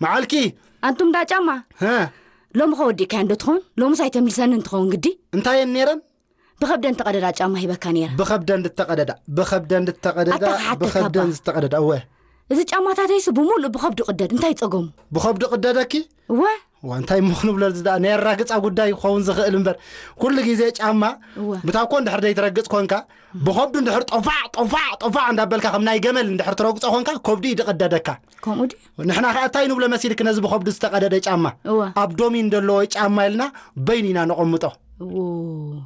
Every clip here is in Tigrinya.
መዓልኪ። ኣንቱም ዳ ጫማ። ሎሚ ከወዲእካዮ እንዶ ትኸውን? ሎምስ ኣይተምልሰኒ እንትኸውን ግዲ። እንታይ እየን ነይረን? ብኸብደን ተቐደዳ ጫማ ሂበካ ነይረ። ብኸብደን ዝተቐደዳ፣ ብኸብደን ዝተቐደዳ፣ ኣታ ክሓተካ ብኸብደን እባ። ዝተቐደዳ፣ እወ። እዚ ጫማታተይስ ብምሉእ ብኸብዱ ቅደድ፣ እንታይ ጸገሙ? ብኸብዱ ቅደደኪ? እወ። ዋ፣ እንታይ እሞ ክንብሎ እዚ ደኣ ናይ ኣራግጻ ጉዳይ ክኸውን ዝኽእል እምበር፣ ኩሉ ግዜ ጫማ እወ። ብታኮ እንድሕር ዘይትረግጽ ኮንካ፣ ብኸብዱ እንድሕር ጦፋዕ፣ ጦፋዕ፣ ጦፋዕ እንዳበልካ ከም ናይ ገመል እንድሕር ትረግጾ ኮንካ፣ ከብዱ እዩ ዝቕደደካ። ከምኡ ድዩ? ንሕና ከኣ እንታይ ንብሎ መሲልክ ነዚ ብኸብዱ ዝተቐደደ ጫማ? እወ። ኣብ ዶሚን ዘለዎ ጫማ ኢልና በይኑ ኢና ነቐምጦ። እዎ፣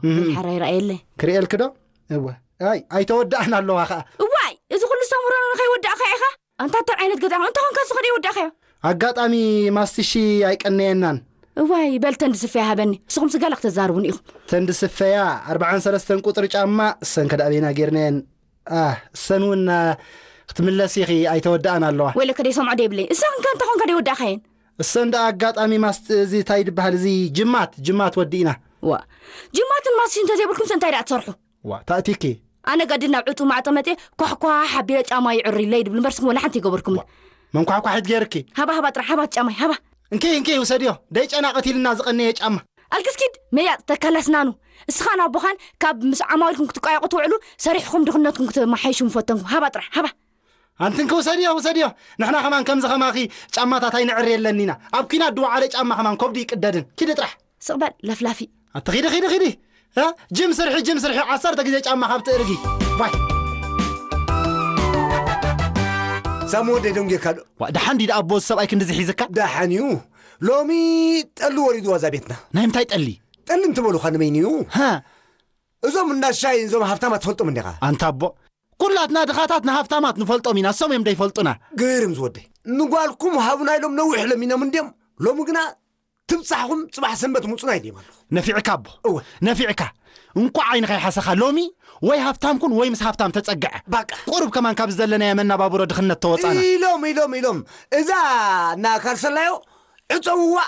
እህ። ሕራይ ረኣየለይ። ክርእየልክ ዶ? እወ። ኣይ፣ ኣይተወዳእን ኣለዋ ከኣ። እዋይ፣ እዚ ኩሉ ሰሙረኖ ንኸይወዳእካ ኢኻ? ኣንታ እንታይ ዓይነት ገዛ ኢኻ? እንተ ኾንካ እዚ ኸደ ይወዳእካዮ። ኣጋጣሚ ማስትሺ ኣይቀነየናን። እዋይ፣ በል ተንዲ ስፈያ ሃበኒ። ንስኹም ስጋላ ክተዛርቡኒ ኢኹም። ተንዲ ስፈያ ኣርብዓን ሰለስተን ቁጽሪ ጫማ፣ እሰን ከ ደኣ በይና ጌርናየን። ኣህ፣ እሰን እውን፣ አ፣ ክትምለስ ኢኺ፣ ኣይተወዳእን ኣለዋ። ወይለከ ደይ ሰምዖ ደይብለይ። እሰን ከ እንተ ኾንካ ደይወዳእካየን? እሰን ደኣ ኣጋጣሚ ማስት-፣ እዚ እንታይ ይድበሃል፣ እዚ ጅማት፣ ጅማት ወዲእና። ዋ፣ ጅማትን ማስትሽን እንተ ዘይብልኩምስ እንታይ ደኣ ትሰርሑ? ዋ፣ ታእቲኪ። ኣነ ገድል ናብ ዕጹ ማዕጾ መጽየ፣ ኳሕኳሕ ኣቢለ ጫማ ይዕሪ ኢለይ ድብል እምበር፣ ንስኹም ወላ ሓንቲ ኣይገበርኩምን። ዋ፣ መንኳሕኳሒት ገይርኪ። ሃባ፣ ሃባ ጥራሕ፣ ሃባ እቲ ጫማይ፣ ሃባ። እንኪ፣ እንኪ፣ ውሰድዮ። ደይ ጨናቐት ኢልና ዝቐነየ ጫማ። ኣልክስኪድ፣ መያጥ ተካል ኣስናኑ። እስኻን ኣቦኻን ካብ ምስ ዓማዊልኩም ክትቋየቑ ትውዕሉ፣ ሰሪሕኹም ድኽነትኩም ክትመሓይሹ ምፈተንኩም። ሃባ ጥራሕ፣ ሃባ። ኣንቲ እንኪ፣ ውሰድዮ፣ ውሰድዮ። ንሕና ከማን ከምዚ ከማኺ ጫማታት ኣይንዕሪ የለኒና። ኣብ ኲናት ድወዓለ ጫማ ከማን ከብዱ ይቅደድን። ኪዲ ጥራሕ። ስቕ በል ለፍላፊ። ኣቲ ኺዲ፣ ኺዲ፣ ኺዲ። እ? ጅም ስርሒ፣ ጅም ስርሒ፣ ዓሰርተ ግዜ ጫማ ካብ ትእርጊ። ባይ። ሳሙ ወደይ ደንጊርካ ዶ? ዋ፣ ደሓን ድዩ ደኣ ኣቦ እዚ ሰብኣይ ክንድዚ ሒዝካ? ደሓን እዩ። ሎሚ ጠሊ ወሪድዋ እዛ ቤትና። ናይ ምንታይ ጠሊ? ጠሊ እንትበሉኻ ንበይኑ እዩ። ሃ? እዞም እንዳ ሻይ፣ እዞም ሃብታማት ትፈልጦም እንዲኻ? ኣንታ ኣቦ፣ ኩላትና ድኻታት ንሃብታማት ንፈልጦም ኢና፣ እሶም እዮም ደይፈልጡና። ግርም ዝወደይ። ንጓልኩም ሃቡና ኢሎም ነዊሕ ለሚኖም እንድዮም። ሎሚ ግና ትብጻሕኹም ጽባሕ ሰንበት ምጹና ኢልዮም ኣለኹ። ነፊዕካ ኣቦ። እወ። ነፊዕካ። እንቋዕ ዓይንኻ ይሓሰኻ። ሎሚ ወይ ሃብታም ኩን ወይ ምስ ሃብታም ተጸግዐ። ባቃ። ቁሩብ ከማን ካብ ዘለናዮ መናባብሮ ድኽነት ተወጻና። ኢሎም፣ ኢሎም፣ ኢሎም። እዛ እና ካልሰላዮ ዕጸውዋ፣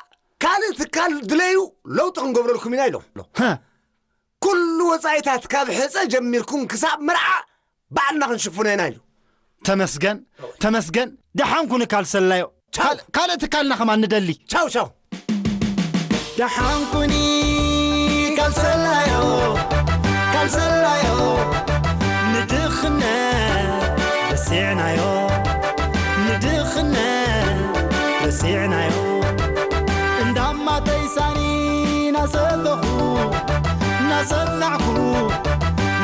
ካልእ ትካል ድለዩ፣ ለውጢ ክንገብረልኩም ኢና ኢሎም። ሃ። ኩሉ ወጻኢታት ካብ ሕጸ ጀሚርኩም ክሳብ መርዓ ባዕልና ክንሽፍኖ ኢና ኢሉ። ተመስገን፣ ተመስገን። ደሓን ኩን ካልሰላዮ። ቻው። ካል-፣ ካልእ ትካልና ከማን ንደሊ። ቻው፣ ቻው። ደሓን ኩኒ ካልሰላዮ፣ ካልሰላዮ። ንድኽነት ረሲዕናዮ፣ ንድኽነት ረሲዕናዮ። እንዳማተይ ሳኒ ናሰተኹ፣ ናሰናዕኩ፣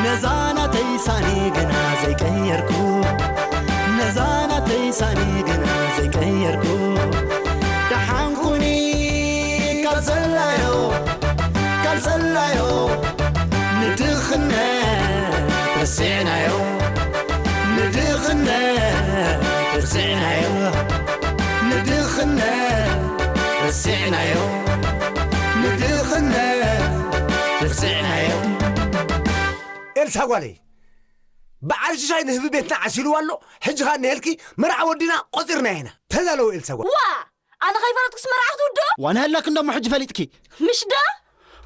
ነዛ ናተይ ሳኒ ግና ዘይቀየርኩ፣ ነዛ ናተይ ሳኒ ግና ዘይቀየርኩ። ደሓን ኩኒ ካልሰላዮ፣ ካልሰላዮ። ንድኽነት ረሲዕናዮ፣ ንድኽነት ረሲዕናዮ፣ ንድኽነት ረሲዕናዮ፣ ንድኽነት ረሲዕናዮ። ኤልሳ ጓለይ፣ በዓል ሽሻይ ንህቢ ቤትና ዓሲልዋ ኣሎ። ሕጂ ኸኣ እንሄልኪ፣ መርዓ ወዲና ቆጺርና ኢና። ተዳለዊ ኤልሳ ጓል። ዋ! ኣነ ከይፈለጥኩስ መርዓ ክትውድኦ? ዋና ህላክ እንደሞ ሕጂ ፈሊጥኪ። ምሽ ዶ?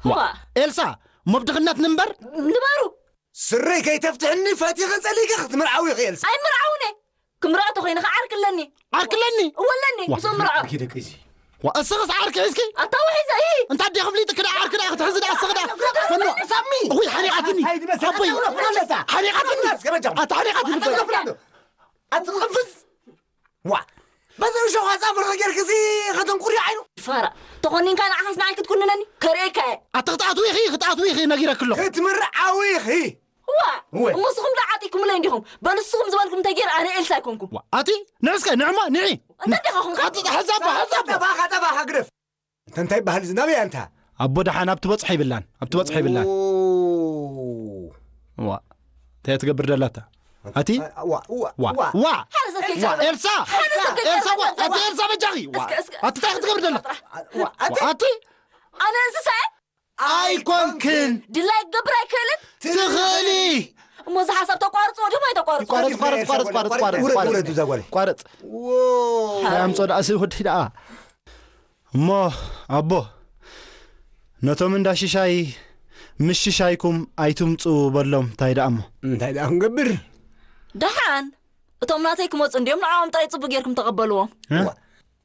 ዋ! ዋ! ኤልሳ፣ እሞ ብድኽነት ንንበር? ንበሩ! ስረይ ከይተፍትሕኒ ፈቲኸ ጸሊእከ ክትምርዓዊ ኢኺ ኤልሳ። ኣይምርዓውን እየ። ክምርዖ ተኾይነ ኸዓ ዓርኪ ኣለኒ። ዓርኪ ኣለኒ? እወ ኣለኒ። ዋ። እዞም ምርዖ። ኦኬ፣ ደቂ እዚ። ዋ፣ እስኽስ ዓርኪ ሒዝኪ? ኣታ ውሒዘ፣ እሂ። እንታይ ደኣ ክፍሊጥኪ ደኣ ዓርኪ ደኣ ክትሕዚ ደኣ እስኺ ደኣ። ፈኖ። ሳሚ። እውይ፣ ሓሪቓትኒ። ኣይ፣ ድመስ። ኣቦይ። ሓሪቓትኒ። ኣታ ሓሪቓትኒ። ኣታ ቅፍዝ። ዋ። በዚ ሸውሃ ጻፍርኺ ጌርኪ እዚ ከተንቁሪ ዓይኑ። ፋራ። ተኾኒንካ ንዓኻስ ንዓይ ክትኩንነኒ? ከርእየካ እየ። ኣታ ክትኣትዊ ኢኺ፣ ክትኣትዊ ኢኺ፣ ነጊረኪ ኣለኹ። ክትምርዓዊ ኢኺ። እዋ፣ እወ። እሞ ንስኹም ዶ ዓጢኩምለይ እንዲኹም? በሉ ንስኹም ዝበልኩም እንተገይረ ኣነ ኤልሳ ኣይኮንኩም። ዋ፣ ኣቲ፣ ንዕ እስከ፣ ንዕማ፣ ንዒ። እንታይ ዲኻ ኹንካ? ኣቲ፣ ሕዛባ፣ ሕዛባ። ጠባኻ፣ ጠባኻ ግደፍ። እንተ እንታይ በሃል እዚ ናበይ ኣንታ? ኣቦ ደሓን ኣብ ትበጽሖ ይብላን፣ ኣብ ትበጽሖ ይብላን። ኦ። ዋ፣ እንታይ ትገብር ደላታ? ኣቲ? ዋ፣ ዋ፣ ዋ፣ ዋ። ዋ። ሓደ ሰብ ዋ፣ ከይዛረብ። ኤልሳ! ሓደ ሰብ ኤልሳ፣ ዋ፣ ከይዛረብ። ኣቲ ኤልሳ በጃኺ። ዋ። እስከ፣ እስከ። ኣቲ እንታይ ክትገብር ደላ? ዋ፣ ኣቲ? ኣቲ? ኣነ እንስሳ እየ? ኣይኮንክን። ድላይ ክገብር ኣይክእልን? ትኽእሊ። እሞ እዚ ሓሳብ ተቋርጾ ድም ኣይተቋርጾ? ይቋረጽ፣ ቋረጽ፣ ቋረጽ፣ ቋረጽ፣ ቋረጽ፣ ውረድ፣ ቋረጽ፣ ውረድ፣ ቋረጽ። እዛ ጓለይ። ቋረጽ። ዎ። ሃይ ኣምጾ ደኣ፣ እዚ ወዲ ደኣ። እሞ፣ ኣቦ፣ ነቶም እንዳ ሽሻይ፣ ምስ ሽሻይኩም ኣይትምጹ በሎም፣ እንታይ ደኣ እሞ? እንታይ ደኣ ክንገብር? ደሓን፣ እቶም ናተይ ክመጹ እንድዮም፣ ንዕኦም ጥራይ ጽቡቕ ጌርኩም ተቐበልዎም። እ? ዋ።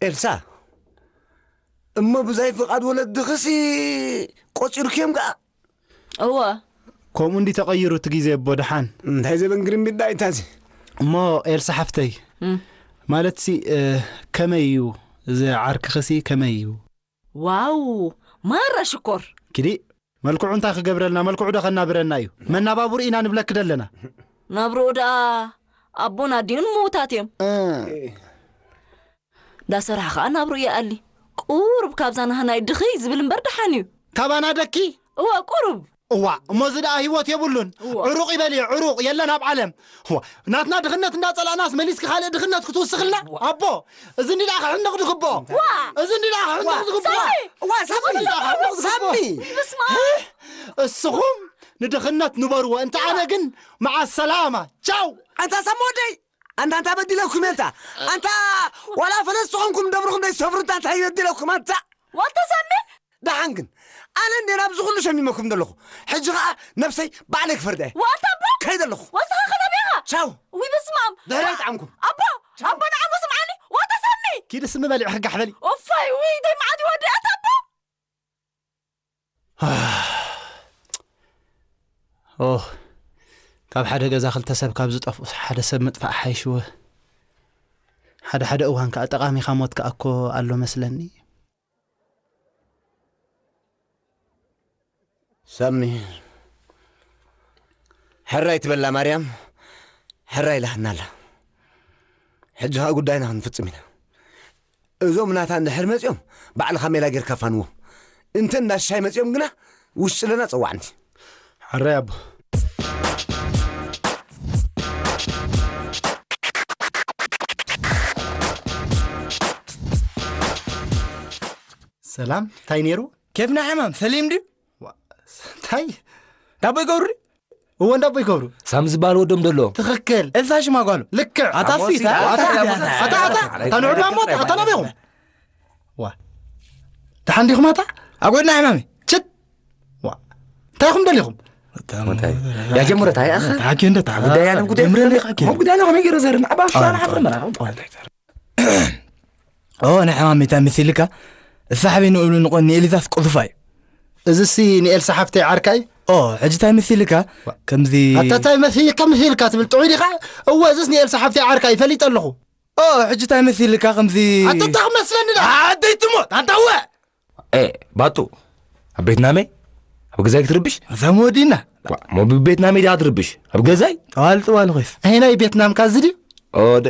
ኤልሳ፣ እሞ ብዛይ ፍቓድ ወለድኽሲ ቆጺርክዮም ከኣ? እወ። ከምኡ እንዲ ተቐይሩ እቲ ግዜ ኣቦ ደሓን። እንታይ ዘበን ግርምቢጥ ዳይታዚ? እሞ ኤልሳ ሓፍተይ፣ እም። ማለትሲ፣ እ፣ ከመይ እዩ? እዚ ዓርክኽሲ ከመይ እዩ? ዋው፣ ማራ ሽኮር። ኪዲ፣ መልክዑ እንታይ ክገብረልና? መልክዑ ዶ ከናብረና እዩ? መናባብሩ ኢና ንብለኪ ደለና። ናብርኡ ደኣ ኣቦን ኣዲኡን ምዉታት እዮም። እ። ዳሰርሓ ኸኣ ናብርኡ ይኣሊ። ቁሩብ ካብዛ ናህና ይድኺ ዝብል እምበር ደሓን እዩ። ካባና ደኪ? እወ፣ ቁሩብ። እዋ፣ እሞ እዚ ደኣ ህይወት የብሉን። እዋ። ዕሩቕ ይበል እዩ፣ ዕሩቕ የለን ኣብ ዓለም። እዋ፣ ናትና ድኽነት እንዳጸላእናስ መሊስኪ ካልእ ድኽነት ክትውስኽልና? እዋ። ኣቦ፣ እዚ እንዲ ደኣ ክሕነቕ ዝግብኦ። ዋ። እዚ እንዲ ደኣ ክሕነቕ ዋ። ዝግብኦ። ሳሚ! እዋ፣ ሳሚ! እዚ እንዲ ደኣ ክሕነቕ ዝግብኦ። ሳሚ! በስመ ኣብ! እስኹም ንድኽነት ንበርዎ፣ እንተ ኣነ ግን መዓ ሰላማ። ቻው! ኣንታ ሳሚ ወደይ! ኣንታ፣ ኣንታ በዲለኩም እየ፣ ኣንታ። ኣንታ ዋላ ፈለስቲ ኾንኩም ደብርኹም ደይሰፍሩ፣ ኣንታ እንታይ በዲለኩም፣ ኣንታ? ዋልታ ሳሚ! ደሓን ግን፣ ኣነ እንዴ ናብዚ ኩሉ ሸሚመኩም ዘለኹ? ሕጂ ኸኣ ነብሰይ ባዕለይ ክፈርዳ እየ። ዋልታ ኣቦ! ከይደ ኣለኹ። ወስኻ ከለቢኻ! ቻው! ውይ፣ በስመ ኣብ! ድሕረይ ይጥዓምኩም። ኣቦ! ቻው! ኣቦ፣ ንዓሞ ስምዓኒ! ዋልታ ሳሚ! ኪዲ ስሚ በሊዕ ክጋሕ በሊ። ኡፋይ፣ ውይ፣ ደይ መዓት ይወዲ፣ ኣታ ኣቦ! ኦህ፣ ካብ ሓደ ገዛ ክልተ ሰብ ካብ ዝጠፍኡስ ሓደ ሰብ ምጥፋእ ሓይሽወ። ሓደ ሓደ እዋን ከኣ ጠቓሚኻ ሞት ከኣ እኮ ኣሎ መስለኒ። ሳሚ፣ ሕራይ ትበላ ማርያም፣ ሕራይ ኢላትና ኣላ። ሕጂ ኸኣ ጉዳይና ክንፍጽም ኢና። እዞም ናታ እንድሕር መጺኦም፣ ባዕልኻ ሜላ ጌርካ ፋንዎም። እንተ እንዳ ሽሻይ መጺኦም ግና፣ ውሽጢ ኣለና ጸዋዕንቲ። ሕራይ ኣቦ። ሰላም፣ እንታይ ነይሩ? ኬፍና ሕማም፣ ሰሊም ድዩ? ዋ፣ እንታይ? ዳቦ ይገብሩ ድዩ? እወ፣ እንዳቦ ይገብሩ። ሳም ዝበሃል ወዶም ደሎ። ትኽክል። እዛ ሽማ ጓሉ። ልክዕ። ኣታ ኣሞሲ፣ ፊት፣ ኣታ፣ ኣታ፣ ኣታ፣ ኣታ፣ ኣታ፣ ኣታ፣ ኣታ፣ ንዑ ዳሞ፣ ኣታ፣ ኣታ ናበይኹም? ዋ። ደሓን ዲኹም ኣታ? ኣብ ጎድና ሕማሚ። ችት። ዋ። እንታይ ኢኹም ደሊኹም? እንታይ? ያ ጀምረ፣ እንታይ ኣኸ? ተሓኪ እንደ ተሓኪ። ጉዳይ ኣነ ጉዳይ ጀምረ እንደ ተሓኪ። ሞ ጉዳይ ኣነ ከመይ ገይረ ዘርም? ዓባ ሱዳን ሓፍር መራ። ኦ፣ ናይ ሕማም እንታይ መሲልካ? እሳ ሓበይ ንእብሉ ንቆ ንኤሊዛስ ቁዝፋ እዩ። እዚሲ ንኤልሳ ሓፍተይ ዓርካ እዩ? ኦ፣ ሕጂ እንታይ መሲልካ? ከምዚ ኣታ እንታይ መሲልካ፣ መሲልካ ትብል ጥዑይ ዲኻ? እወ፣ እዚስ ንኤልሳ ሓፍተይ ዓርካ እዩ፣ ፈሊጠ ኣለኹ። ኦ፣ ሕጂ እንታይ መሲልካ ከምዚ ኣታ እንታይ ክመስለኒ ዳ? ኣደይ ትሞት፣ ኣንታ እወ! ኤ፣ ባጡ፣ ኣብ ቤት ናመይ? ኣብ ገዛይ ክትርብሽ? እዛ መወዲና። ዋ፣ ሞ ብቤት ናመይ ዲኻ ትርብሽ? ኣብ ገዛይ? ጠዋል ጠዋል ኮይስ። ኣይ ናይ ቤት ናምካ እዚ ድዩ? ኦ፣ ደ።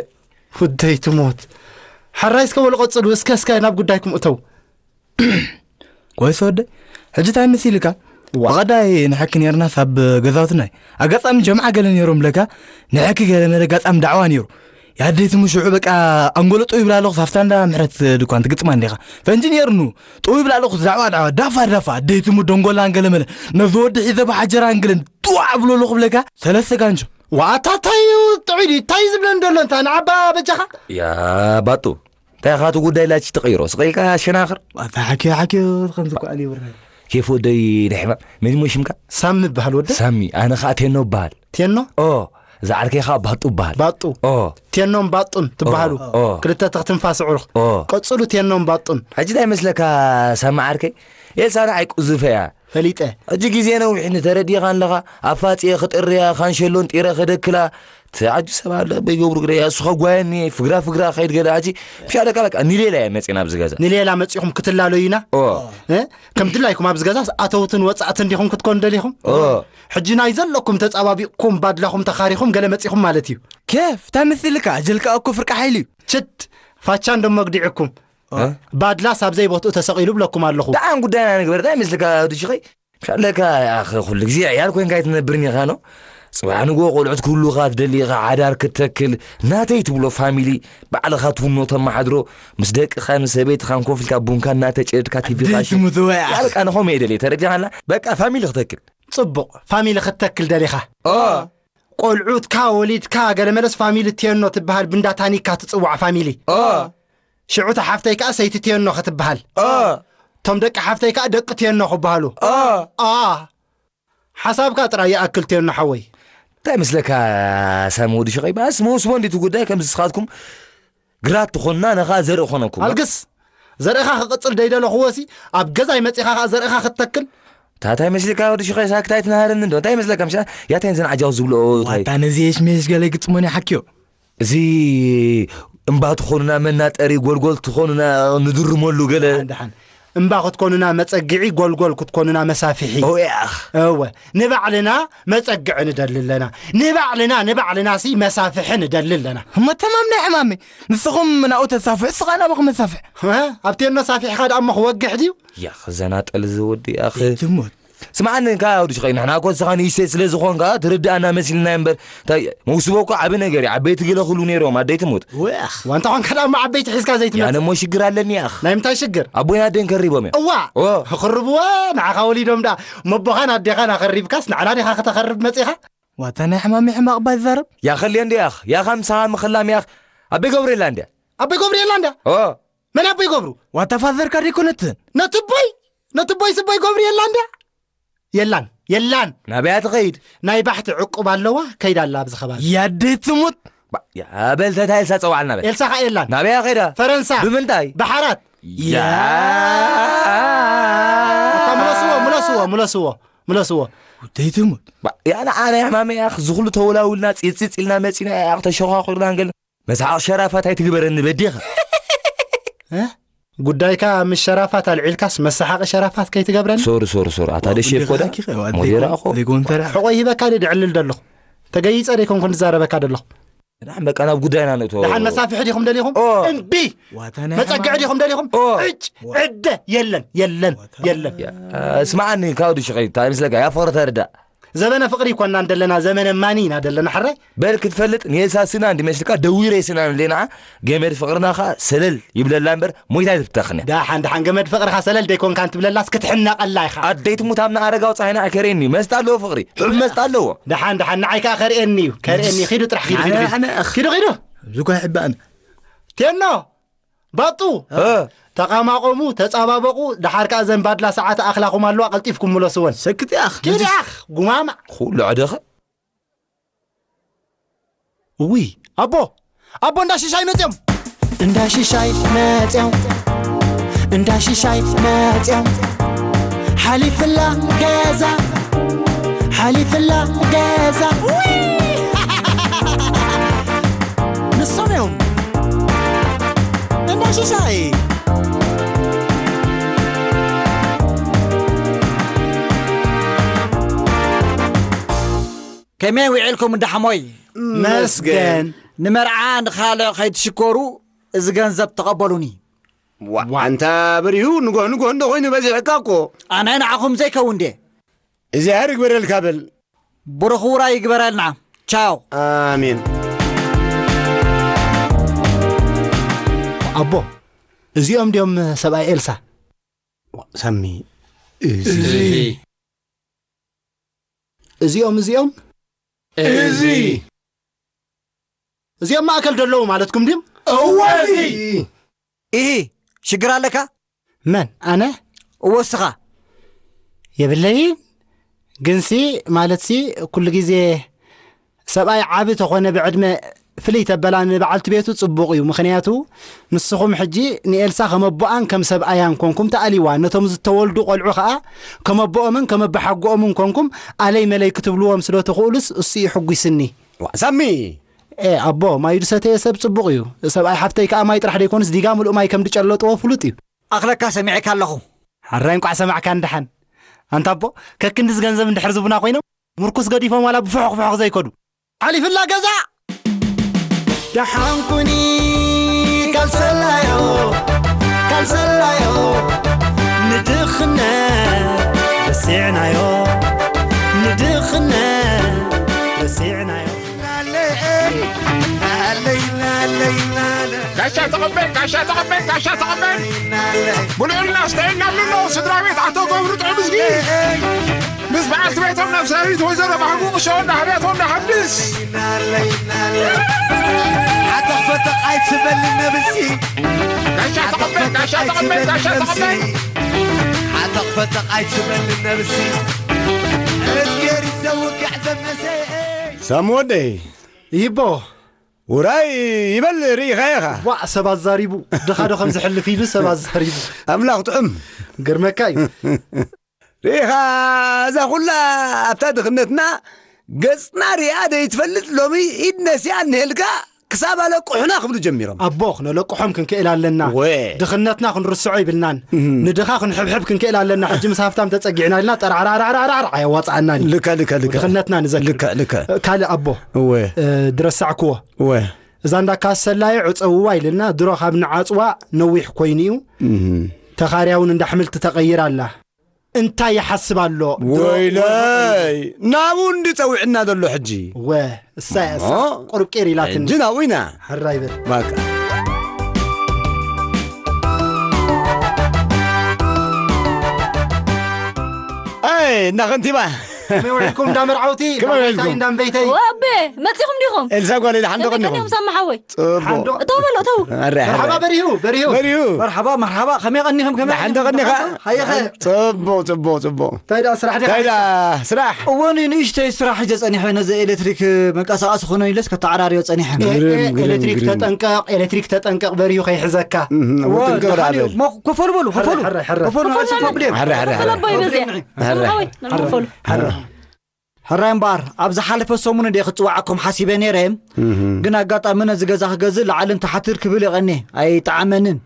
ውደይ ትሞት። ሓራይ እስከ ወለ ቀጽሉ፣ እስከ፣ እስከ ናብ ጉዳይኩም እተው። ኮይስ ወደይ፣ ሕጂ እንታይ መሲልካ? ዋ። ብቐዳይ ንሕኪ ነርናስ ኣብ ገዛውትናይ። ኣጋጣሚ ጀምዓ ገለ ነይሮም ለካ፣ ንሕኪ ገለ መለ ኣጋጣሚ ዳዕዋ ነይሩ። ያደይትሙ ሽዑ በቃ ኣንጎሎ ጥው ይብላ ኣለኹ፣ ሳፍታ እንዳ ምሕረት ድኳን ትግጥማ እንዲኻ። ፈንጂ ነይርኑ፣ ጥው ይብላ ኣለኹ፣ ዳዕዋ፣ ዳዕዋ፣ ዳፋ፣ ዳፋ፣ ኣደይትሙ ደንጎላን ገለ መለ። ነዚ ወዲ ሒዘ ብሓጀራን ገለን ጥዋዕ ብሎ ኣለኹ ብለካ፣ ሰለስተ ጋንጆ። ዋታ እንታይ እዩ ጥዑይ ድዩ? እንታይ ዝብለን ዘሎ እንታ ንዓባ በጃኻ? ያ ባጡ፣ እንታይ ኢኻ እቲ ጉዳይ ላቺ ትቕይሮ? ስቕ ኢልካ ኣሸናኽር። ዋታ ሓኪዮ፣ ሓኪዮ፣ ከምዚ እኮ ኣልዩ ብርሃን። ኬፍ ወደይ ናይ ሕማም። መን እሞ ሽምካ? ሳሚ እበሃል ወደ። ሳሚ፣ ኣነ ኸኣ ቴኖ እበሃል። ቴኖ? ኦ፣ እዛ ዓርከይ ኸኣ ባጡ እበሃል። ባጡ። ኦ። ቴኖን ባጡን ትበሃሉ። ኦ፣ ኦ። ክልተ ተኽትንፋስ ኣዕሩኽ። ኦ። ቀጽሉ ቴኖን ባጡን። ሕጂ እንታይ ይመስለካ ሳሚ ዓርከይ? ኤልሳ ንዓይ ቁዙፈ እያ። ፈሊጠ። ሕጂ ግዜ ነዊሕኒ ተረዲኻ ኣለኻ። ኣፋጽየ ክጥርያ፣ ካንሸሎን ጢረ ከደክላ። ተዓጁ ሰብ ኣሎ፣ በይገብሩ ግደ፣ እሱ ኸጓየኒ፣ ፍግራ ፍግራ ኸይድ ገለ። ሕጂ፣ ምሻ ደቃ በቃ፣ ንሌላ እየ መጺና ኣብዚ ገዛ። ንሌላ መጺኹም ክትላለዩና? ኦ። እ? ከም ድላይኩም ኣብዚ ገዛ ኣተውትን ወጻእትን ዲኹም ክትኮኑ ደሊኹም? ኦ። ሕጂ ናይ ዘለኩም ተጻባቢቕኩም፣ ባድላኹም ተኻሪኹም ገለ መጺኹም ማለት እዩ። ኬፍ፣ እንታይ መሲልካ? ኣጀልካ እኮ ፍርቂ ሓይሊ እዩ። ችድ፣ ፋቻ እንዶ መግዲዕኩም። እ? ባድላስ ኣብ ዘይቦትኡ ተሰቒሉ ብለኩም ኣለኹ። ደሓን ጉዳይና ንግበር፣ እንታይ ይመስልካ ወድሽኸይ? ምሻለካ፣ ያኸ፣ ኩሉ ግዜ ዕያል ኮይንካ ኣይትነብርን ኢኻ፣ ኖ? ጽባሕ ንግሆ ቆልዑት ክህሉኻ ትደሊ ኢኻ፣ ሓዳር ክትተክል፣ ናተይ ትብሎ ፋሚሊ ባዕልኻ ትውኖ ተመሓድሮ፣ ምስ ደቅኻን ሰበይትኻን ኮፍ ኢልካ ቡንካ እናተጨደድካ ቲቪኻ ኣደይ ትሙት ወይ ኣኽ። ያልካ ንኸምኡ እየ ደልየ፣ ተረዲኻና? በቃ ፋሚሊ ክተክል። ጽቡቕ፣ ፋሚሊ ክትተክል ደሊኻ? ኦ። ቆልዑትካ ወሊድካ ገለ መለስ ፋሚሊ ቴኖ ትበሃል ብንዳ ታኒካ ትጽዋዕ ፋሚሊ። ኦ። ሽዑ እታ ሓፍተይ ከኣ ሰይቲ ቴኖ ክትበሃል። ኦ። እቶም ደቂ ሓፍተይ ከኣ ደቂ ቴኖ ክበሃሉ። ኦ። ኣ። ሓሳብካ ጥራይ ይኣክል ቴኖ ሓወይ። እንታይ ይመስለካ ሳሚ ወዲ ሽቐይ? ባስ መውስቦ እንዲቱ ጉዳይ ከምዚ ንስኻትኩም ግራት ትኾንና፣ ነኻ ዘርኢ ኾነኩም። ኣልግስ! ዘርእኻ ክቕጽል ደይደለኹዎሲ፣ ኣብ ገዛይ መጺኻ ኸኣ ዘርእኻ ክትተክል? ታታይ መስልካ ወዲ ሽኸይ ሳክት ኣይትናሃረኒ እንዶ? እንታይ ይመስለካ? ምሻ ያታይን ዘን ዓጃው ዝብልኦ ታይ? ዋታ ነዚ የሽሜሽ ገለ ግጥሞን ይሓክዮ። እዚ እምባ ትኾኑና፣ መናጠሪ ጎልጎል ትኾኑና፣ ንድርመሉ ገለ። ደሓን፣ ደሓን። እምባ ክትኮኑና መጸግዒ፣ ጎልጎል ክትኮኑና መሳፍሒ። ኦ ያኽ። እወ፣ ንባዕልና መጸግዒ ንደሊ ኣለና። ንባዕልና፣ ንባዕልናሲ መሳፍሒ ንደሊ ኣለና። እሞ ተማም ናይ ሕማመይ። ንስኹም ናብኡ ተሳፍሑ፣ እስኻ ናባኹም መሳፍሕ። እ? ኣብ ቴኖ ሳፊሕኻ ደኣ እሞ ክወግሕ ድዩ? ያኽ፣ ዘናጠል እዚ ወዲ ያኽ። ትሞት። ስምዓኒ፣ እንካ ወዲ ሽኸይ፣ ንሕና እኮ ንስኻ ንእሽተይ ስለ ዝኾንካ ትርድኣና መሲልና እምበር፣ እንታይ፣ መውስቦ እኮ ዓቢ ነገር እዩ። ዓበይቲ ገለ ክብሉ ነይሮም፣ ኣደይ ትሙት። ወያኽ። ዋንታ ኾንካ ደኣ እሞ ዓበይቲ ሒዝካ ዘይትመጽእ። ያነ እሞ ሽግር ኣለኒ ያኽ። ናይ ምንታይ ሽግር? ኣቦይን ኣደይን ከሪቦም እዮም። እዋ! ኦ። ክኽርብዎ፣ ንዓኻ ወሊዶም ደኣ፣ መቦኻን ኣዴኻን ኣኸሪብካስ፣ ንዓና ዲኻ ከተኸርብ መጺኻ? ዋታ ናይ ሕማም ሕማቕ ባይ ዛረብ? ያኸልየ እንዲ ያኽ፣ ያኻ ምሳኻ ምኽላም ያኽ። ኣበይ ገብርኤላ እንድያ? ኣቦይ ገብርኤላ እንድያ? ኦ። መን ኣቦይ ገብሩ? ዋታ ፋዘርካ ደይኮነትን? ነቲ ቦይ፣ ነቲ ቦይ ስቦይ ገብርኤላ እንድያ? የላን፣ የላን። ናበያ ትኸይድ? ናይ ባሕቲ ዕቁብ ኣለዋ፣ ከይዳ ኣላ ኣብዚ ከባቢ። ያደይ ትሙት። ባ-፣ ያ፣ በል ተታ ኤልሳ ጸውዓልና በል። ኤልሳ ኸኣ የላን። ናበያ ኸይዳ? ፈረንሳ። ብምንታይ? ባሕራት። ያ። ኣታ ምለስዎ፣ ምለስዎ፣ ምለስዎ፣ ምለስዎ። ውደይ ትሙት። ባ-፣ ያ ንዓና ሕማመይ ኣኽ፣ ዝኹሉ ተወላውልና፣ ጺጽጽ ኢልና መጺና፣ ኣኽ ተሸዃኹርና እንገል። መስሓቕ ሸራፋት ኣይትግበረኒ በዴኻ። እ? ጉዳይካ ምስ ሸራፋት ኣልዒልካስ መሰሓቂ ሸራፋት ከይትገብረኒ። ሶሪ፣ ሶሪ፣ ሶሪ። ኣታ ደሼፍ ኮዳ? ሞዴራ እኮ። ሌጎንተራ። ሕቆይ ሂበካ ድየ ድዕልል ደለኹ? ተገይጸ ደይኮንኩ ዝዛረበካ ደለኹ? ደሓን በቃ ናብ ጉዳይና ንእቶ። ደሓን መሳፍሒ ዲኹም ደሊኹም? ኦ። እምቢ! ዋታ ናይ መጸግዒ ሓማም። ዲኹም ደሊኹም? ኦ። ዕጭ! ዕደ! የለን፣ የለን፣ ዋታ የለን። ያ፣ ስምዓኒ፣ ካውዲ ሽኸይ፣ እንታይ ምስለካ? ያ ፍቕሪ ተርዳእ። ዘበነ ፍቕሪ ይኮና እንደለና፣ ዘመነ ማኒ ኢና ደለና፣ ሕራይ? በል ክትፈልጥ፣ ንኤልሳ ስና እንዲመስልካ፣ ደዊረ ስና ንሌና፣ ገመድ ፍቕርና ኸኣ ሰለል ይብለላ እምበር፣ ሞይታ ኣይትብተኽን እያ። ደሓን፣ ደሓን፣ ገመድ ፍቕርኻ ሰለል ደይኮንካ እንትብለላስ ክትሕነቐላ ኢኻ። ኣደይ ትሙት ኣብና ኣረጋዊ ጸሃይና ኣይከርእየኒ፣ መስጣ ኣለዎ ፍቕሪ፣ ሕብ መስጣ ኣለዎ። ደሓን፣ ደሓን፣ ንዓይ ከኣ ከርእየኒ እዩ፣ ከርእየኒ እዩ። ኪዱ ጥራሕ፣ ኪዱ፣ ኪዱ፣ ኣነ፣ ኪዱ። ኣነ፣ ኣነ፣ ኣኽ። ኪዱ፣ ኪዱ። እዚኳ ይሕባእኒ። ቴኖ! ባጡ! እ። ተቓማቐሙ፣ ተጻባበቑ፣ ደሓር ከኣ ዘን ባድላ ሰዓት ኣኽላኹም ኣለዋ፣ ቀልጢፍኩም ምለስወን። ሰክት ያኽ። ኪድ ያኽ፣ ጉማማ። ኩሉ ዕደኸ። እውይ፣ ኣቦ! ኣቦ፣ እንዳ ሽሻይ መጽዮም! እንዳ ሽሻይ መጽዮም! እንዳ ሽሻይ መጽዮም! ሓሊፍላ ገዛ! ሓሊፍላ ገዛ! ውይ! ንሶም እዮም እንዳ ሽሻይ። ከመይ ውዒልኩም እንዳ ሓሞይ? መስገን። ንመርዓ ንኻልእ ከይትሽኮሩ፣ እዚ ገንዘብ ተቐበሉኒ። ዋ፣ ኣንታ ብሪሁ፣ ንጎ ንጎ እንዶ ኮይኑ በዚሕካ እኮ። ኣነ ንዓኹም ዘይከውን ድየ? እግዚኣብሔር ይግበረልካ በል። ብሩኽ ውራይ ይግበረልና። ቻው። ኣሜን። ኣቦ፣ እዚኦም ድዮም ሰብኣይ ኤልሳ? ሳሚ፣ እዚ እዚ። እዚኦም፣ እዚኦም? እዚ። እዚኦም ማእከል ደለዉ ማለትኩም ድዮም? እወ፣ እዚ። ኢሂ፣ ሽግር ኣለካ? መን? ኣነ? እወ፣ እስኻ። የብለይን። ግንሲ፣ ማለትሲ፣ ኩሉ ግዜ ሰብኣይ ዓቢ ተኾነ ብዕድመ ፍልይ ተበላ ንበዓልቲ ቤቱ ጽቡቕ እዩ። ምኽንያቱ፣ ንስኹም ሕጂ ንኤልሳ ከም ኣቦኣን ከም ሰብኣያን ኮንኩም ተኣልይዋ። ነቶም ዝተወልዱ ቆልዑ ኸኣ ከም ኣቦኦምን ከም ኣቦሓጎኦምን ኮንኩም ኣለይ መለይ ክትብልዎም ስለ ትኽእሉስ፣ እሱ እዩ ሕጒስኒ። ዋ፣ ሳሚ! ኤ፣ ኣቦ፣ ማይ ዝሰተየ ሰብ ጽቡቕ እዩ። ሰብኣይ ሓፍተይ ከኣ ማይ ጥራሕ ደይኮኑስ ዲጋ ምሉእ ማይ ከም ዝጨለጥዎ ፍሉጥ እዩ። ኣኽለካ ሰሚዐካ ኣለኹ። ሓራይ እንቋዕ ሰማዕካ እንድሓን። ኣንታ ኣቦ፣ ከክንድዚ ገንዘብ እንድሕር ዝቡና ኮይኖም፣ ምርኩስ ገዲፎም ዋላ ብፎሕኹ ፎሕኹ ዘይከዱ። ሓሊፍላ ገዛ! ደሓን ኩኒ ካልሰላዮ፣ ካልሰላዮ፣ ንድኽነት ረሲዕናዮ፣ ንድኽነት ረሲዕናዮ። ጋሻ ተቐበል፣ ጋሻ ተቐበል፣ ጋሻ ተቐበል። ብልዑልና ስተይና ኣሎ ስድራ ቤት ኣቶ ገብሩ ጥዑምዝጊ ምስ በዓልቲ ቤቶም ነብሳዊት ወይዘሮ ባህጉ ቅሾ እንዳሃብያቶ እንዳሃብልስ። ሓተኽ ፈተቕ ኣይትበል ነብሲ። ጋሻ ተቐበል፣ ጋሻ ተቐበል፣ ጋሻ ተቐበል። ሓተኽ ፈተቕ ኣይትበል ነብሲ። እዝጌር ይዘውግዕ ዘነሰ። ሳሚ ወደይ። ይቦ። ውራይ ይበል ርኢኻ ኢኻ። ዋዕ ሰብ ኣዛሪቡ። ድኻ ዶ ከም ዝሕልፍ ኢሉ ሰብ ኣዛሪቡ። ኣምላኽ ጥዑም። ግርመካ እዩ። ርኢኻ እዛ ኩላ ኣብታ ድኽነትና ገጽና ሪኣ ደይትፈልጥ ሎሚ ኢድ ነሲኣ እንሄልካ ክሳብ ኣለቁሑና ክብሉ ጀሚሮም። ኣቦ ክነለቁሖም ክንክእል ኣለና። ወ። ድኽነትና ክንርስዖ ይብልናን። ንድኻ ክንሕብሕብ ክንክእል ኣለና። ሕጂ ምስ ሃፍታም ተጸጊዕና ኢልና ጠራዕራዕራዕራዕ ኣየዋጽኣናን እዩ። ልካ ልካ ልካ። ድኽነትና ንዘክር። ልካ ልካ። ካልእ ኣቦ እወ። እ፣ ድረሳዕክዎ። እወ። እዛ እንዳ ካሰላየ ዕጸውዋ ኢልና ድሮ ካብ ንዓጽዋ ነዊሕ ኮይኑ እዩ። ተኻርያ እውን እንዳ ኣሕምልቲ ተቐይራ ኣላ። እንታይ ይሓስብ ኣሎ? ወይለይ፣ ናብኡ እንዲ ጸዊዕና ዘሎ ሕጂ። ወ፣ እሳ እያ፣ እሳ እሞ፣ ቁሩብ ቄር ኢላትኒ። ሕጂ ናብኡ ኢና። ሕራይ በል። በቃ። ኣይ፣ እንዳ ከንቲባ። ከመይ ውዒልኩም እንዳ መርዓውቲ? ከመይ ውዒልኩም? እንዳ ቤተይ፣ እንዳ ቤተይ? ወ፣ ኣቤ፣ መጺኹም ዲኹም? ኤልሳ ጓለይ፣ ደሓን ዶ ከመይ ቀኒኹም? ቀኒኹም ሳሚ ሓወይ? ጽቡቕ። ሓንዶ-፣ እተው በሎ፣ እተው። ኣረ፣ ኣረ። መርሓባ በሪሁ፣ በሪሁ። በሪሁ። መርሓባ፣ መርሓባ። ከመይ ቀኒኹም? ከመይ ደሓን ዶ ቀኒኻ? ቀኒኹም? ሃየኸ። ጽቡቕ፣ ጽቡቕ፣ ጽቡቕ። እንታይ ደኣ ስራሕ ዲኻ? እንታይ ደኣ ስራሕ? እወ፣ ን-፣ ንእሽተይ ስራሕ ሒዘ ጸኒሐ፣ ነዚ ኤሌክትሪክ መንቀሳቐሲ ክኾኖ ኢለስ ከተዓራርዮ ጸኒሐ። እ፣ ግርም፣ እ፣ ግርም፣ ኤሌክትሪክ ግርም። ተጠንቀቕ፣ ኤሌክትሪክ ተጠንቀቕ፣ በሪሁ ከይሕዘካ። እህ፣ እወ፣ ወጥንቀቕ ደሓን እዩ። በል። ሞ-፣ ኮፈሉ በሉ፣ ኮፈሉ። ሕራይ፣ ሕራይ፣ ሕራይ። ኮፈሉ፣ ኮፈሉ፣ no problem። ሕራይ፣ ሕራይ፣ ሕራይ። ኮፈሉ ኣቦይ በዚያ። ሕራይ፣ ሕራይ። ኮፈሉ፣ ሕራይ። ኮፈሉ። ሕራይ። ሕራይ እምበኣር፣ ኣብዚ ሓለፈ ሰሙን እንደ ክጽዋዓኩም ሓሲበ ነይረ፣ እህ። ግን ኣጋጣሚ ነዚ ገዛ ክገዝእ ላዕልን ታሕትን ክብል ይቐኒ፣ ኣይጠዓመንን።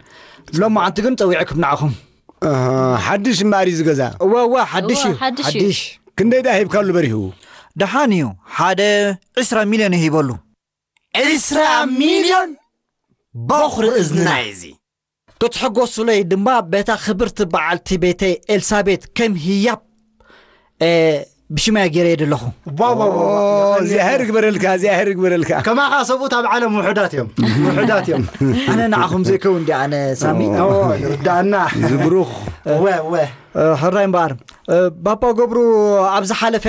ሎማዓንቲ ግን ጸዊዐኩም ንዓኹም። ኣሃ፣ ሓድሽ እምበኣር እዩ ዝገዛ። እወ፣ እወ፣ ሓድሽ እወ፣ እዩ። ሓድሽ እዩ። ሓድሽ። ክንደይ ደኣ ሂብካሉ በሪሁ? ደሓን እዩ። ሓደ ዕስራ ሚልዮን ሂበሉ። ዕስራ ሚልዮን? በኹሪ እዝንና እዩ እዚ። ክትሕጎሱለይ ድማ በታ ክብርቲ በዓልቲ ቤተይ ኤልሳቤት ከም ህያብ፣ እ፣ ብሽመያ ገይረ እየ ዘለኹ። ዋው፣ ዋው፣ ዋው፣ ዋው። ኦ፣ እግዚኣብሔር ይግበረልካ፣ እግዚኣብሔር ይግበረልካ። ከማኻ ሰብኡት ኣብ ዓለም ውሑዳት እዮም፣ ውሑዳት እዮም። ኣነ ንዓኹም ዘይከውን ድየ ኣነ ሳሚ? ኦ፣ ይርዳእና። ዝብሩኽ። እወ፣ እወ። እ፣ ሕራይ እምበኣር፣ እ፣ ባባ ገብሩ ኣብ ዝሓለፈ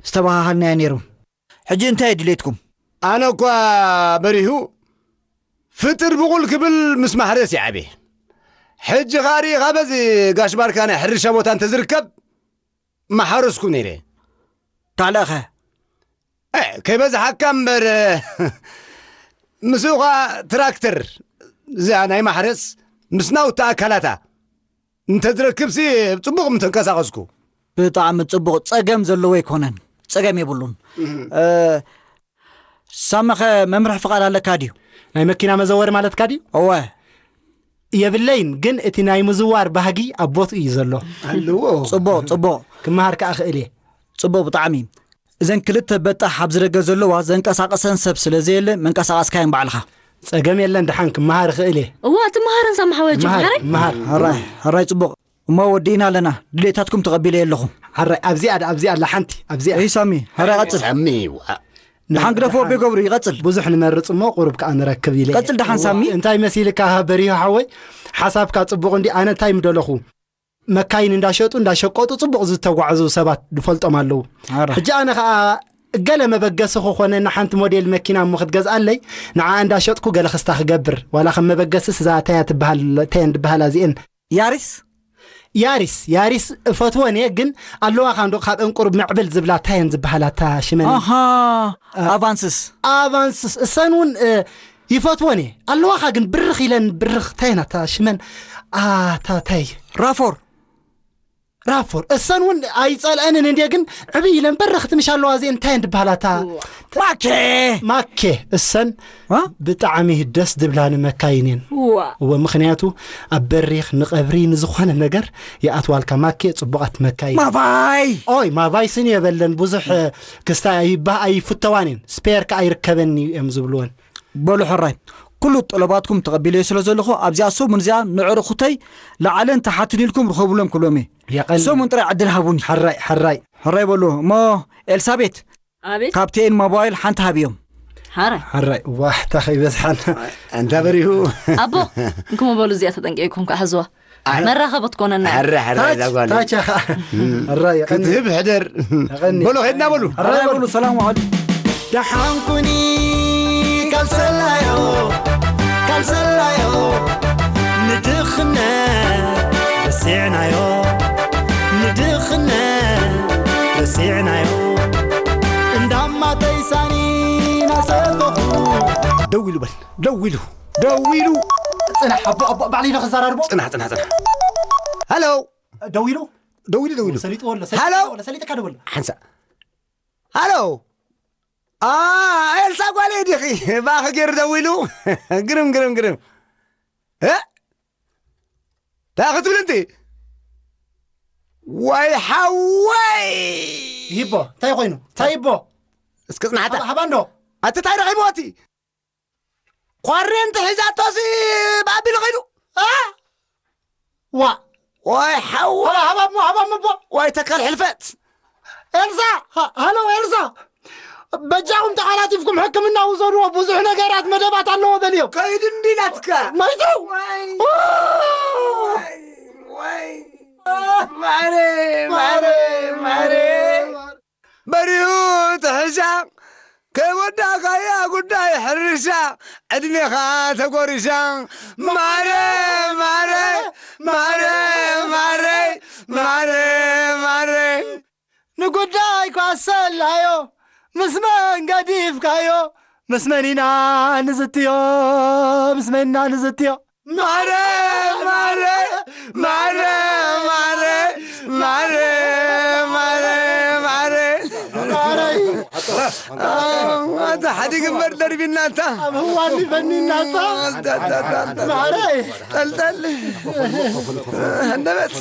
ዝተባሃሃልናዮ ነይሩ። ሕጂ እንታይ ድሌትኩም? ኣነ እኳ በሪሁ ፍጥር ብቑል ክብል ምስ ማሕረስ ይዓብየ። ሕጂ ኸኣ ርኢኻ በዚ ጋሽ ባርካ ናይ ሕርሻ ቦታ እንተዝርከብ ምሓረስኩ ነይረ። ካልእኸ? እ፣ ከይበዝሓካ እምበር፣ ምስኡ ኸኣ ትራክተር እዚኣ ናይ ማሕረስ ምስ ናውቲ ኣካላታ እንተዝረክብሲ ጽቡቕ ምተንቀሳቐስኩ። ብጣዕሚ ጽቡቕ። ጸገም ዘለዎ ኣይኮነን። ጸገም የብሉን። እህ። እ፣ ሳመኸ መምርሒ ፍቓድ ኣለካ ድዩ? ናይ መኪና መዘወሪ ማለትካ ድዩ? እወ። የብለይን፣ ግን እቲ ናይ ምዝዋር ባህጊ ኣብ ቦትኡ እዩ ዘሎ። ኣለዎ። ጽቡቕ፣ ጽቡቕ። ክመሃር ከኣ ክእል እየ። ጽቡቕ ብጣዕሚ። እዘን ክልተ በጣሕ ኣብዚ ደገ ዘለዋ ዘንቀሳቕሰን ሰብ ስለ ዘየለ መንቀሳቐስካየን ባዕልኻ። ጸገም የለን፣ ደሓን ክመሃር እኽእል እየ። እዋ፣ ትመሃር እንሳ መሓወጅ፣ መሃር፣ መሃር። መሃር። ሕራይ፣ ሕራይ ጽቡቕ። እሞ ወዲእና ኣለና። ድሌታትኩም ተቐቢለ ኣለኹ። ሕራይ፣ ኣብዚኣ፣ ኣብዚኣ ኣላ ሓንቲ፣ ኣብዚኣ። እይ ሳሚ፣ ሕራይ ቀጽል። ሳሚ፣ ዋ። ደሓን ግደፎ ኣቤ ገብሩ፣ ይቐጽል። ብዙሕ ንመርጽ እሞ ቁሩብ ከኣ ንረክብ ኢለ። ቀጽል ደሓን ሳሚ። እንታይ መሲልካ በሪሁ ሓወይ? ሓሳብካ ጽቡቕ እንዲ፣ ኣነ እንታይ ምደለኹ? መካይን እንዳሸጡ እንዳሸቀጡ ጽቡቕ ዝተጓዕዙ ሰባት ዝፈልጦም ኣለዉ። ኣረ። ሕጂ ኣነ ኸኣ ገለ መበገሲ ክኾነኒ ሓንቲ ሞዴል መኪና እሞ ክትገዝኣለይ፣ ንዓ እንዳሸጥኩ ገለ ክስታ ክገብር። ዋላ ከም መበገስስ እዛ እንታይ እያ ትበሃል፣ እንታይ እየን ዝበሃላ እዚኤን? ያሪስ? ያሪስ፣ ያሪስ እፈትወን እየ፣ ግን ኣለዋ ኻንዶ ካብ እንቁር ምዕብል ዝብላ እንታይ እየን ዝበሃላ እታ ሽመን? ኣሃ፣ ኣ-፣ ኣቫንስስ። ኣቫንስስ፣ እሰን እውን፣ እ፣ ይፈትወን እየ። ኣለዋኻ ግን ብርኽ ኢለን ብርኽ፣ እንታይ ናታ ሽመን? ኣታ፣ እንታይ? ራፎር። ራፎር። እሰን እውን ኣይጸልአንን እንድየ፣ ግን ዕብይ ኢለን በረኽቲ ምሽ ኣለዋ፣ እዚአን እንታይ እየን ዝበሃላ? እታ ማኬ። ማኬ። እሰን ዋ? ብጣዕሚ ደስ ዝብላኒ መካይን እየን። ዋ። እወ፣ ምኽንያቱ ኣብ በሪኽ ንቐብሪ ንዝኾነ ነገር ይኣትዋልካ። ማኬ ጽቡቓት መካይን። ማቫይ። ኦይ፣ ማቫይ ስኒ የበለን፣ ብዙሕ ክስታ ኣይባ-፣ ኣይፍተዋን እየን። ስፔር ከኣ ኣይርከበኒ እዮም ዝብልወን። በሉ ሕራይ፣ ኩሉ ጠለባትኩም ተቐቢለዮ ስለ ዘለኹ፣ ኣብዚኣ ሰሙን እዚኣ ንዕርኹተይ ላዕልን ታሕትን ኢልኩም ርኸቡሎም ክብሎም እየ። የቐኒ። ሰሙን ጥራይ ዕድል ሃቡኒ። ሕራይ፣ ሕራይ። ሕራይ በሉ። እሞ ኤልሳቤት፣ ኣቤት። ካብቲኤን ሞባይል ሓንቲ ሃብዮም። ሕራይ። ሕራይ፣ ዋሕታ ከይበዝሓና። ኣንታ በሪሁ። ኣቦ፣ እንክሞ በሉ እዚኣ ተጠንቂቕኩም ከኣ ሕዝዋ። ኣረ። መራኸቢ ትኮነና እያ። ኣረ፣ ኣረ፣ ታች፣ እዛ ጓል። ታች ኢኻ። ኣረ፣ የቐኒ። ክትህብ ሕደር። የቐኒ። በሉ፣ ኸድና በሉ። ኣረ፣ በሉ፣ ሰላም ዋዕሉ። ደሓን ኩኒ ካልሰላዮ፣ ካልሰላዮ። ንድኽነት ረሲዕናዮ፣ ንድኽነት ረሲዕናዮ። እንዳማተይ ሳኒ ናሰተኹ ደው ኢሉ በል። ደው ኢሉ። ደው ኢሉ። ጽናሕ፣ ኣቦ፣ ኣቦ፣ ባዕለይ ኢለ ክዘራርቦ። ጽናሕ፣ ጽናሕ፣ ጽናሕ። ሃሎ። ደው ኢሉ? ደው ኢሉ፣ ደው ኢሉ። ሰሊጥዎ ኣሎ፣ ሃሎ። ሰሊጥዎ ኣሎ፣ ሰሊጥካ ደው ኣሎ። ሓንሳእ። ሃሎ። ኣ፣ ኤልሳ ጓለይ ዲኺ? ባኺ ገይሩ ደው ኢሉ። ግርም፣ ግርም፣ ግርም። እ? እንታይ ክትብል እንቲ? ዋይ ሓወይ! ይቦ፣ እንታይ ኮይኑ? እንታይ ይቦ? እስከ ጽናሕታ። ሃባ፣ ሃባ እንዶ። ኣቲ እንታይ ረኺብዎ እቲ? ኳሬንቲ ሒዛቶሲ ብኣቢሉ ኸይዱ። ኣ? ዋ። ዋይ ሓወይ! ሃባ፣ ሃባ እሞ፣ ሃባ እሞ፣ ቦ። ዋይ ተካል ሕልፈት! ኤልሳ! ሃ-፣ ሃሎ ኤልሳ! በጃኹም ተሓላቲፍኩም ሕክምና ውሰድዎ፣ ብዙሕ ነገራት መደባት ኣለዎ በልዮ። ከይድ እንዲ ናትካ። መይቱ! ዋይ! ኡ! ዋይ! ዋይ! ማረ! ማረ! ማረ! በሪሁ ትሕሻ፣ ከይወዳእካያ ጉዳይ ሕርሻ፣ ዕድሜኻ ተጎሪሻ። ማረ፣ ማረ፣ ማረ፣ ማረ፣ ማረ፣ ማረ። ንጉዳይ ኳሰላዮ፣ ምስ መን ገዲፍካዮ፣ ምስ መን ኢና ንዝትዮ፣ ምስ መን ኢና ንዝትዮ። ማረ፣ ማረ፣ ማረ፣ ማረ፣ ማረ፣ ማረ፣ ማረ። ማረይ። ኣታ ሓዲግ እምበር ደርቢና ኣታ። ኣብ ህዋኒ በኒና ኣታ። ኣታ፣ ኣታ፣ ኣታ፣ ኣታ። ማረይ። ጠልጠል። ሃንደበት።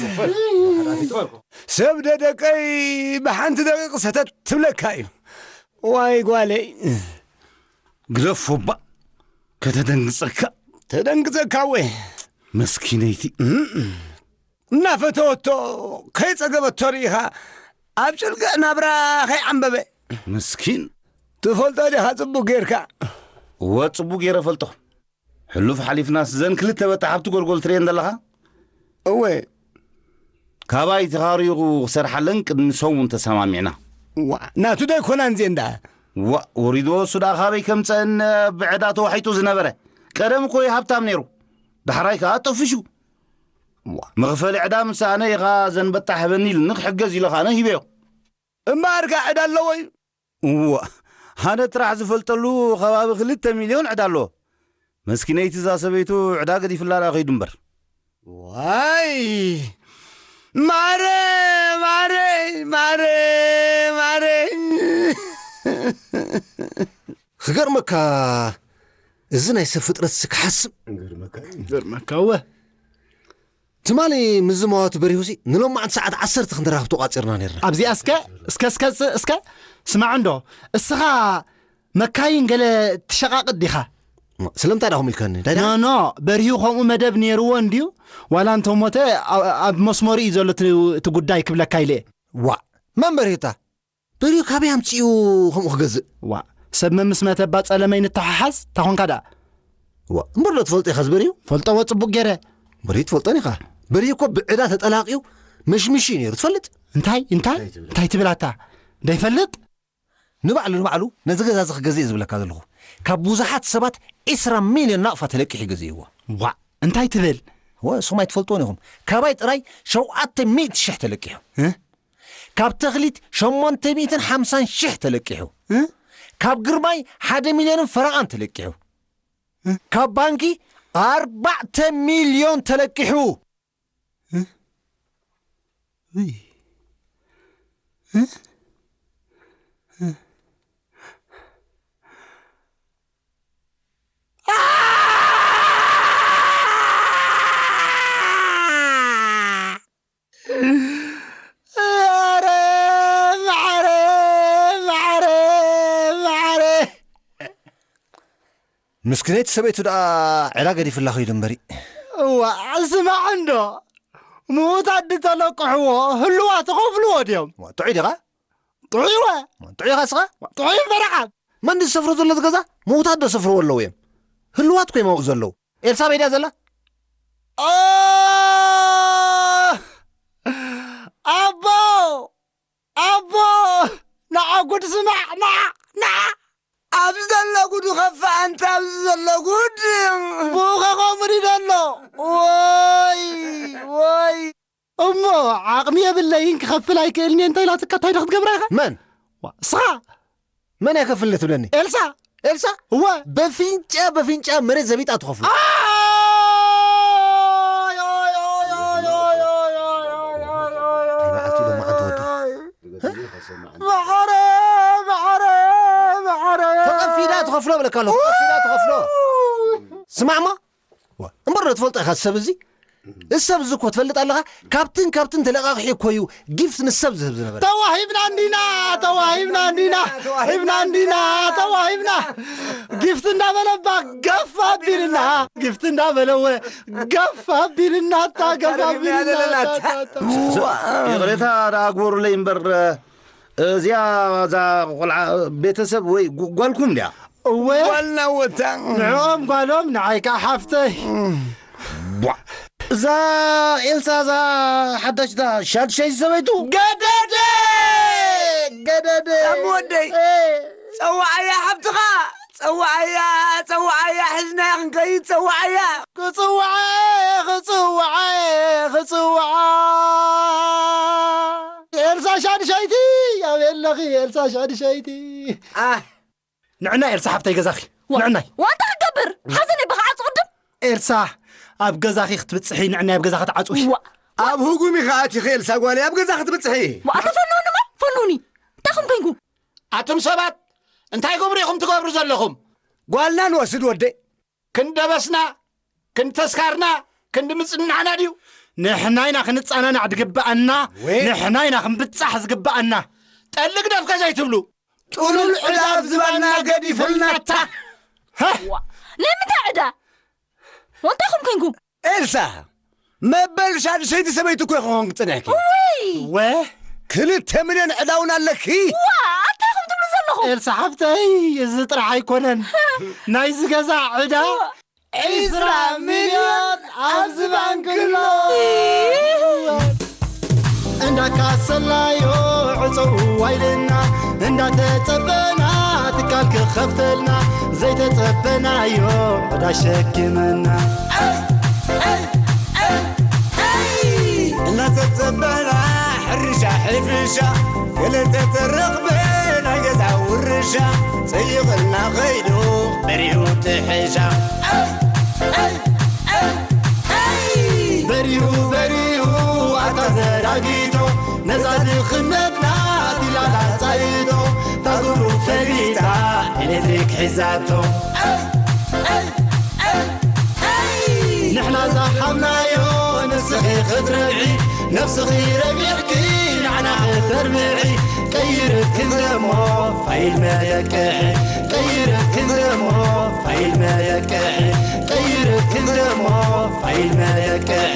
ሰብ ደደቀይ ብሓንቲ ደቂቕ ሰተት ትብለካ እዩ። ዋይ ጓለይ። ግደፎ እባ፣ ከተደንግጸካ። ተደንግጸካ ወይ? መስኪነይቲ። እናፈተወቶ፣ ከይጸገበቶ ርኢኻ፣ ኣብ ጭልግዕ ናብራ ከይዓምበበ። ምስኪን። ትፈልጦ ዲኻ ጽቡቕ ጌርካ? እወ፣ ጽቡቕ ጌረ እፈልጦ። ሕሉፍ ሓሊፍናስ ዘን ክልተ በጣሓብቲ ጎልጎል ትርእየን ዘለኻ? እወ። ካባይ ተኻሪኹ ክሰርሓለን ቅድሚ ሰሙን ተሰማሚዕና። ዋ፣ ናቱ ዶ ኣይኮናን እዚኤን ደኣ? ዋ፣ ወሪድዎ እሱ ደኣ ካበይ ከምጸአን ብዕዳ ተዋሒጡ ዝነበረ። ቀደም እኮ እዩ ሃብታም ነይሩ። ዳሕራይ ከኣ ጠፊሹ። ዋ። መኽፈሊ ዕዳ ምስ ሰኣነ ኢኻ ዘን በጣሕ ህበኒ ኢሉኒ ክሕገዝ ኢለ ኸኣነ ሂበዮ። እምበኣር ከኣ ዕዳ ኣለዎ እዩ። እዋ፣ ኣነ ጥራሕ ዝፈልጠሉ ከባቢ ክልተ ሚልዮን ዕዳ ኣለዎ። መስኪነይቲ እዛ ሰበይቱ ዕዳ ገዲፍላ ደኣ ከይዱ እምበር። ዋይ! ማረ፣ ማረ፣ ማረ፣ ማረ። ክገርመካ፣ እዚ ናይ ሰብ ፍጥረትሲ ክሓስብ። ገርመካ እወ። ትማሊ ምስ ዝመዋቱ በሪሁሲ ንሎማዓንቲ ሰዓት ዓሰርተ ክንራኸብ ተቋጺርና ነይርና። ኣብዚኣ እስከ፣ እስከ፣ እስከ፣ እስከ፣ እስከ፣ ስማዕ እንዶ፣ እስኻ መካይን ገለ ትሸቃቅጥ ዲኻ? ማ፣ ስለምንታይ ዳኹም ኢልካኒ? እንታይ ዳ? ኖ፣ ኖ፣ በሪሁ ከምኡ መደብ ነይርዎ እንድዩ? ዋላ እንተሞተ ኣ-፣ ኣብ መስመሩ እዩ ዘሎ እቲ፣ እቲ ጉዳይ ክብለካ ኢለ እየ። ዋእ፣ መን በሪሁታ? በሪሁ ካበይ ኣምጺኡ ከምኡ ክገዝእ? ዋእ፣ ሰብ መምስ መተባ ጸለመይ ንተሓሓዝ፣ ታኾንካ ደኣ? ዋእ፣ እምበር ዶ ትፈልጦ ኢኻ ዝበሪሁ? ፈልጠዎ ጽቡቅ ገይረ። በሪሁ ትፈልጦን ኢኻ። በሪሁ እኮ ብዕዳ ተጠላቂዩ መሽሚሹ እዩ ነይሩ፣ ትፈልጥ? እንታይ? እንታይ? እንታይ ትብል? እንታይ ትብል ኣታ? ደይፈልጥ? ንባዕሉ፣ ንባዕሉ ነዚ ገዛ እዚ ክገዝእ እየ ዝብለካ ዘለኹ። ካብ ብዙሓት ሰባት ዒስራ ሚልዮን ናቕፋ ተለቂሑ ገዚእዎ። ዋእ፣ እንታይ ትብል? እወ፣ ንስኹም ኣይትፈልጥዎን ኢኹም። ካባይ ጥራይ ሸውዓተ ሚእቲ ሽሕ ተለቂሑ። እ? ካብ ተኽሊት ሸሞንተ ሚእትን ሓምሳን ሽሕ ተለቂሑ። እ? ካብ ግርማይ ሓደ ሚልዮንን ፈረቓን ተለቂሑ። እ? ካብ ባንኪ ኣርባዕተ ሚልዮን ተለቂሑ። እ? እይ። እ? እ? ኧረ ማዕረ፣ ማዕረ፣ ማዕረ። ምስክነይቲ ሰበይቱ ደኣ ዕዳ ገዲፍላ ኸይዱ እምበሪ። እዋ፣ ስማዕ እንዶ፣ ምዉታት ድተለቅሕዎ ህልዋት ኸፍልዎ ድዮም? እዋ፣ ጥዑይ ዲኻ? ጥዑይ እወ። እዋ፣ ጥዑይ ኢኻ እስኻ? ጥዑይ እምበረኻ። መን ድዩ ዝሰፍሮ ዘሎ እቲ ገዛ? ምዉታት ዶ ሰፍርዎ ኣለዉ እዮም? ህልዋት እኮ እዮም ኣብኡ ዘለዉ። ኤልሳቤጥ እያ ዘላ? ኦ! ኣቦ! ኣቦ! ንዓ ጉድ ስማዕ፣ ንዓ፣ ንዓ! ኣብዚ ዘሎ ጉድ ይኸፍእ፣ ኣንታ ኣብዚ ዘሎ ጉድ! ብኡ ኸ ከምኡ ድዩ ዘሎ? ወይ፣ ወይ! እሞ ዓቕሚ የብለይን፣ ክኸፍል ኣይክእልን እየ እንተ ኢላትካ እንታይ ዶ ክትገብራ ኢኻ? መን? ዋ፣ እስኻ! መን እያ ከፍል ትብለኒ? ኤልሳ! ኤልሳ፣ እወ። በፊንጫ በፊንጫ መሬት ዘቢጣ ትኸፍሎ። መዓረ፣ መዓረ፣ መዓረ። ተቐፊዳ ትኸፍሎ ብለካ ኣለኹ፣ ተቐፊዳ ትኸፍሎ። ስማዕማ፣ እምበር ዶ ትፈልጦ ኢኻ ሰብ እዚ? እዚ ሰብ እዚ እኮ ትፈልጥ ኣለኻ? ካብትን ካብትን ተለቓቒሑ እኮ እዩ ጊፍት ንሰብ ዝህብ ዝነበረ። ተዋሂብና እንዲና፣ ተዋሂብና እንዲና፣ ሂብና እንዲና፣ ተዋሂብና። ጊፍት እንዳበለባ ገፍ ኣቢልና፣ ጊፍት እንዳበለወ ገፍ ኣቢልና፣ እታ ገፍ ኣቢልና፣ እታ፣ እታ፣ እታ። ይቕሬታ ደኣ ግበሩለይ እምበር፣ እዚኣ እዛ ቆልዓ ቤተሰብ ወይ ጓ-፣ ጓልኩም ድያ? እወ። ጓልና ወታ። ንዕኦም ጓሎም፣ ንዓይ ከኣ ሓፍተይ። ቧ። እዛ ኤልሳ፣ እዛ ሓዳሽ፣ እዛ ሻድሻይቲ ሰበይቱ? ገደደ! ገደደ! ሳሚ ወደይ፣ ጸዋዓያ ሓብትኻ! ጸዋዓያ፣ ጸዋዓያ፣ ሒዝናያ ክንከይድ፣ ጸዋዓያ! ክጽውዓ፣ ክጽውዓ፣ ክጽውዓ። ኤልሳ ሻድሻይቲ፣ ኣበይ ኣለኺ? ኤልሳ ሻድሻይቲ። ኣህ። ንዕና ኤልሳ ሓፍተይ ገዛኺ። ዋ-፣ ንዕናይ። ዋንታ ክገብር? ሓዘነይ ብኸዓ ጽቕድም? ኤልሳ፣ ኣብ ገዛኺ ክትብጽሒ፣ ንዕናይ ኣብ ገዛ ክትዓጽዊ። ዋ-፣ ኣብ ህጉም ኢኻ ኣቲኺ ኤልሳ ጓለይ፣ ኣብ ገዛ ክትብጽሒ። ዋ-፣ ኣታ ፈንውኒ እሞ፣ ፈንውኒ። እንታይ ኹም ኮንኩም? ኣቱም ሰባት፣ እንታይ ግብሪ ኢኹም ትገብሩ ዘለኹም? ጓልና ንወስድ ወደይ። ክንደበስና፣ ክንተስካርና፣ ክንዲ ምጽንናዕና ድዩ? ንሕና ኢና ክንጸናናዕ ድግበኣና፣ ወይ። ንሕና ኢና ክንብጻሕ ዝግበኣና። ጠሊ ግደፍከ ዘይትብሉ? ጥሉል ዕዳ ኣብ ዝባና ገዲፉልናታ። ሃ? ዋ፣ ናይ ምንታይ ዕዳ? ወንታኹም ኮንኩም? ኤልሳ፣ መበል ሻድሸይቲ ሰበይቲ እኮ ኢኺ ክኾንኪ ጸኒሕኪ። እወይ! ወ? ክልተ ሚልዮን ዕዳ እውን ኣለኪ። ዋ፣ ኣንታኹም ትብሉ ዘለኹም? ኤልሳ ሓፍተይ፣ እዚ ጥራሕ ኣይኮነን። ናይዚ ገዛ ዕዳ ዋ። ዒስራ ሚልዮን ኣብዚ ባንክ ኣሎ። እንዳካሰላዮ ዕፀው ዋይልና፣ እንዳተፀበና ትካል ክኸፍተልና፣ ዘይተፀበናዮ ዕዳ ሸኪመና። እናተፀበና ሕርሻ ሕፍሻ፣ ክልተ ተረኽበ ናይ ገዛ ውርሻ፣ ፀይቕልና ኸይዱ በሪሁ ትሕሻ። በሪሁ በሪሁ ኣታ ዘራጊቶ፣ ነዛ ድኽነትና ዲላላ ፃይቶ፣ ታጉሩ ፈሊጣ ኤሌክትሪክ ሒዛቶ። ንሕና ዝሃብናዮ ንስኺ ክትረብዒ፣ ነብስኺ ረቢዕኪ ንዓና ከተርብዒ። ቀይርክን ደሞ ፋይል መለቅሒ፣ ቀይርክን ደሞ ፋይል መለቅሒ፣ ቀይርክን ደሞ ፋይል መለቅሒ።